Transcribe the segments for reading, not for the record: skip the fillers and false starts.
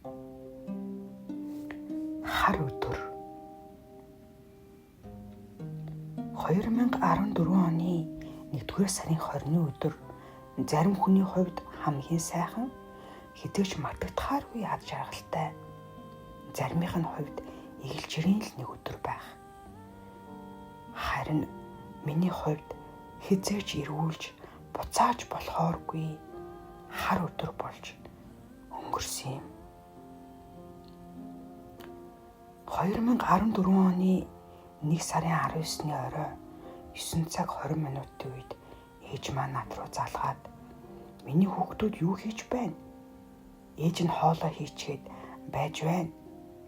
Хар өдөр. 2014 оны 1-р сарын 20-ны өдөр зарим хүний хувьд хамгийн сайхан, хэзээ ч мартагдахааргүй аз жаргалтай, заримынх нь хувьд эгэлжирийн л нэг өдөр байх. Харин миний хувьд хэзээ ч эргүүлж буцааж болохооргүй хар өдөр болж өнгөрсөн юм. 2014 оны 1 сарын 19-ны орой 9 цаг 20 минутын үед ээж маань над руу залгаад миний хүүхдүүд юу хийж байна? Ээж нь хоолоо хийчгээд байж байна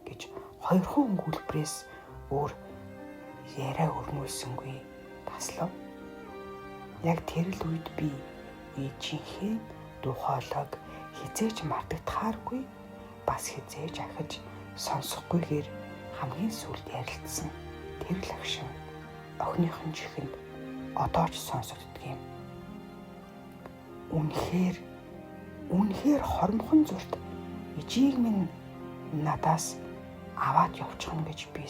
гэж хоёрхан өгүүлбэрээс өөр яриа өрнүүлсэнгүй таслав. Яг тэр л үед би ээжийнхээ дуу хоолойг хэзээ ч мартагдахааргүй, бас хэзээ ч ахиж сонсохгүйгээр хамгийн сүүлд ярилцсан тэр л агшин охиных нь чихэнд одоо ч сонсогддог юм. Үнэхээр үнэхээр хоромхон зурт ижийг минь надаас аваад явчихна гэж би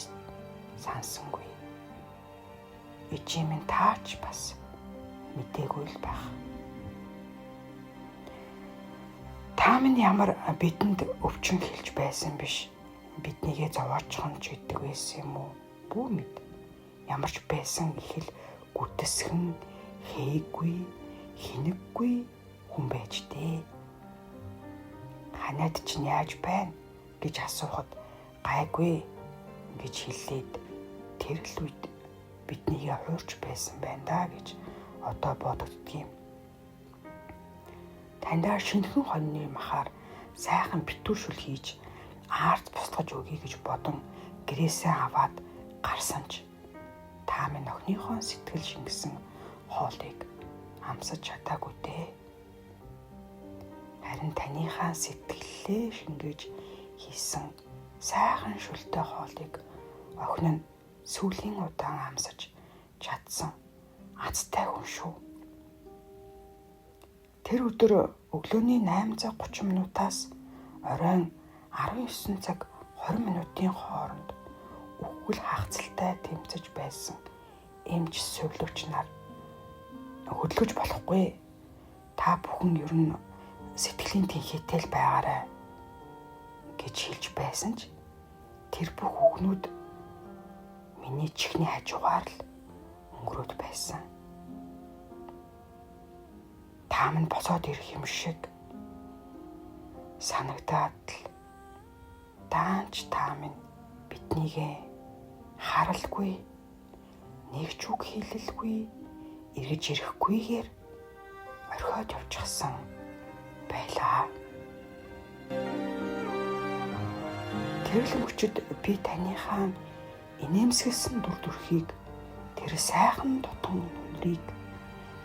сансангүй. Ижий минь таач бас мдээгүй л байх. Та минь ямар бидэнд өвчин хэлж байсан биш. Биднийгээ зовоочхон ч гэдэг байсан юм уу? Бүү мэд. Ямар ч байсан их л гүтсгэн, хээгүй, хинэггүй хүн байж дээ. Ханиад чинь яаж байна гэж асуухад гайгүй гэж хэллээд тэр л үед биднийгээ хуурч байсан байна да гэж одоо бодогддөг юм. Таньдаа шинэхэн хоньны махаар сайхан битүүр шүл хийж аарц бусдаж өгье гэж бодон гэрээсээ аваад гарсан ч та минь охиныхоо сэтгэл шингэсэн хоолыг амсаж чадаагүй дээ. Харин таныхаа сэтгэлээ шингээж хийсэн сайхан шүлтэй хоолыг охин нь сүүлийн удаан амсаж чадсан азтай хүн шүү. Тэр өдөр өглөөний 8 цаг 30 минутаас оройн 19 цаг 20 минутын хооронд үхгэл хагацалтай тэмцэж байсан эмч сувилууч нар хөдөлгөж болохгүй. Та бүхэн ер нь сэтгэлийн тэнхээтэй л байгаарай гэж хэлж байсан ч тэр бүх үгнүүд миний чихний хажуугаар л өнгөрөөд байсан. Та минь босоод ирэх юм шиг санагдаад л даанч та минь биднийгээ харалгүй, нэг ч үг хэлэлгүй, эргэж ирэхгүйгээр орхиод явчихсан байлаа. Тэр л мөчид би таныхаа инээмсэглэсэн дүр төрхийг, тэр сайхан тутам нүрийг,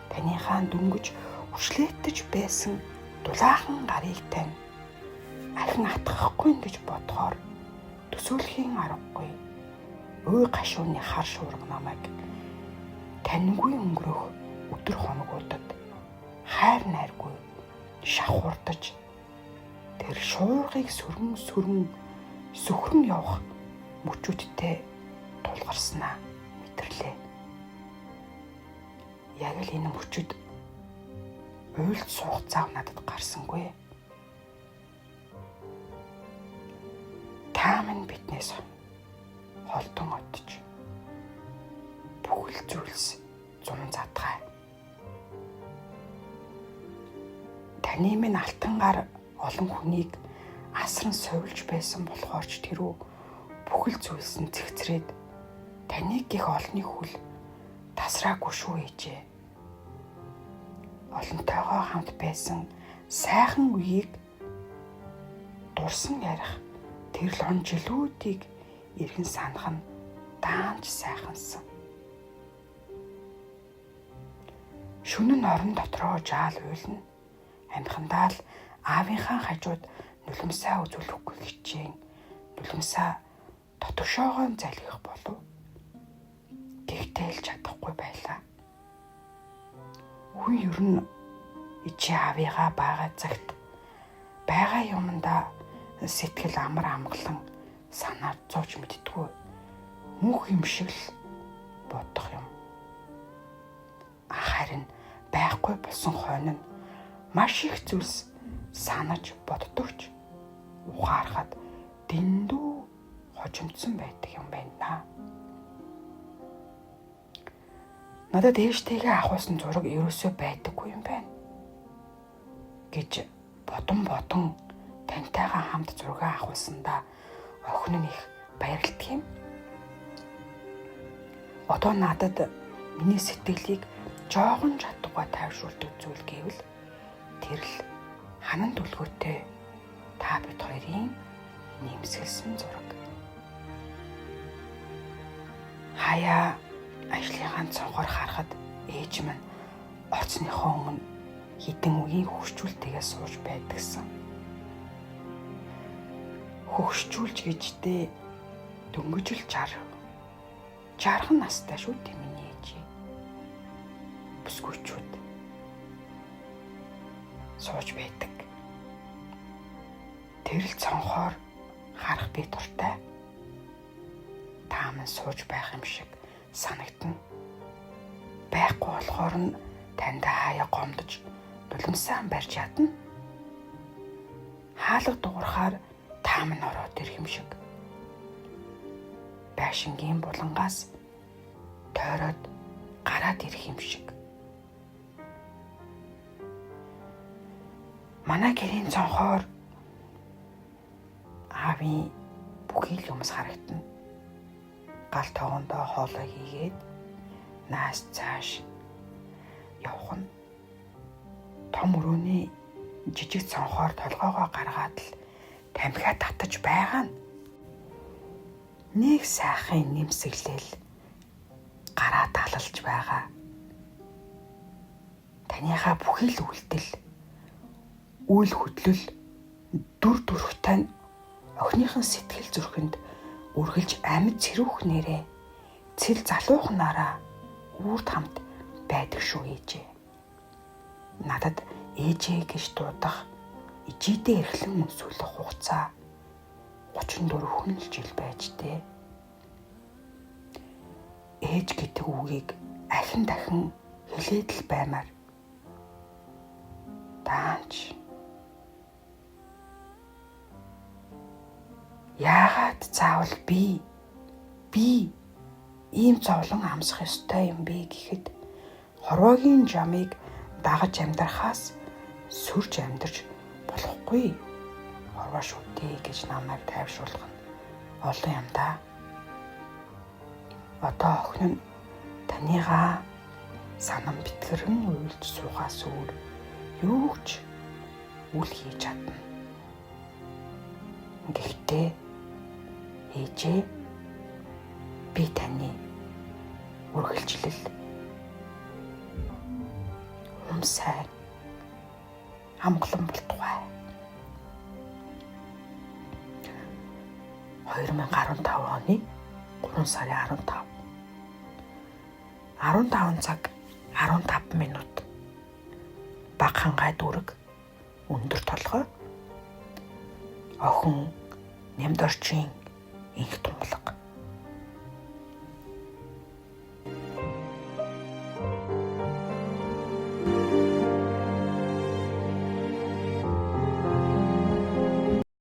таныхаа дөнгөж хүчлээтгэж байсан дулаахан гарыг тань ахин атгахгүй гэж бодохоор төсөөлхийн аргагүй. Үй гашууны хар шуурга намайг таньгүй өнгөрөх өдөр хоногудад хайр найргүй шавхурдаж тэр шуургыг сөргөн сөргөн сөхрөн явах мөчүүдтэй тулгарснаа мэдэрлээ. Яг л энэ мөчөд уйлд суух зав надад гарсангүй. Та минь биднээс холдон одож бүхэл зүйлс зун задгай. Таны минь алтан гар олон хүнийг асран сувилж байсан болохоор ч тэрүү бүхэл зүйлс нь цэгцрээд таныг гих олонний хүл тасраагүй шүү ээжээ. Олонтойгоо хамт байсан сайхан үеийг дурсан ярих тэр л он жилүүдийг эргэн санах нь даанч сайхансан. Шөнө нь орон дотроо жаал уйлна. Амхандаа л аавынхаа хажууд нулимсаа үзүүлэхгүй хичээн нулимсаа дотгошоогоо залхих болов. Гэхдээ л чадахгүй байлаа. Хүн ер нь ичи аавыгаа байгаа цагт байгаа юмдаа сэтгэл амар амгалан санаа зовж мэддэггүй. Мөнх юм шиг л бодох юм. Харин байхгүй болсон хойно нь маш их зүйлс санаж боддогч ухаарахад дэндүү хожимдсон байдаг юм байна. Надад ээжтэйгээ авахулсан зураг ерөөсөө байдаггүй юм байна гэж бодон тантайгаа хамт зураг авахулсандаа охин нь их баярлдаг юм. Одоо надад миний сэтгэлийг жоохон чадваргүй тайвшруулдаг зүйл гэвэл тэр л ханан түлхүүтэй та бид хоёрын нэмсгэлсэн зураг. Хаяа ажлынхаа цонхоор харахад ээж минь орцныхоо өмнө хідэн үеийн хөгшчүүлтэйгээ сууж байдагсан. Хөгшчүүлж гэждээ дөнгөжл 60 настай шүү дээ миний ээж. Бүсгүйчүүд сууж байдаг. Тэр л цонхоор харах би дуртай. Та минь сууж байх юм шиг санагдана. Байхгүй болохоор нь танд хаяа гомдож нулимсаа барьж ядна. Хаалга дуурахаар та минь ороод ирэх юм шиг. Байшингийн булангаас тойроод гараад ирэх юм шиг. Манай гэрийн цонхоор аавын бүхий л юмс харагдана. Гал тогоондоо хоолой хийгээд наас цааш явах нь том өрөөний жижиг цонхоор толгоогоо гаргаад л тамхиа татаж байгаа нь нэг сайхан нэмсэглэл гараа талалж байгаа. Таныхаа бүхий л үйлдэл, үйл хөдлөл, дүр төрхтэй нь охиныхон сэтгэл зүрхэнд үргэлж амьд цэрүүхнээрээ цэл залуухнаараа үрд хамт байдаг шүү ээжээ. Надад ээжээ гэж дуудах ижийдээ эрхлэн үнсүүлэх хугацаа 34 хүн л жил байж тээ. Ээж гэдэг үгийг ахин дахин хэлээд л баймаар. Даанч. Яагаад заавал би ийм зовлон амсах ёстой юм бэ гэхэд хорвоогийн жамыг дагаж амьдрахаас сүрж амьдарч болохгүй. Хорвоо шүү дээ гэж намайг тайвшруулах нь олон юм да. Одоо охин нь таныгаа санам битгэрэн уйлж суухаас өөр юу ч үл хийж чадна. Гэхдээ ээжээ би таны үргэлжлэл сайн амгалан болтугай. 2015 оны 3 сарын 15. 15 цаг 15 минут. Баг хангай дүүрэг өндөр толгой. Охин Нямдорчийн инх тунгалаг.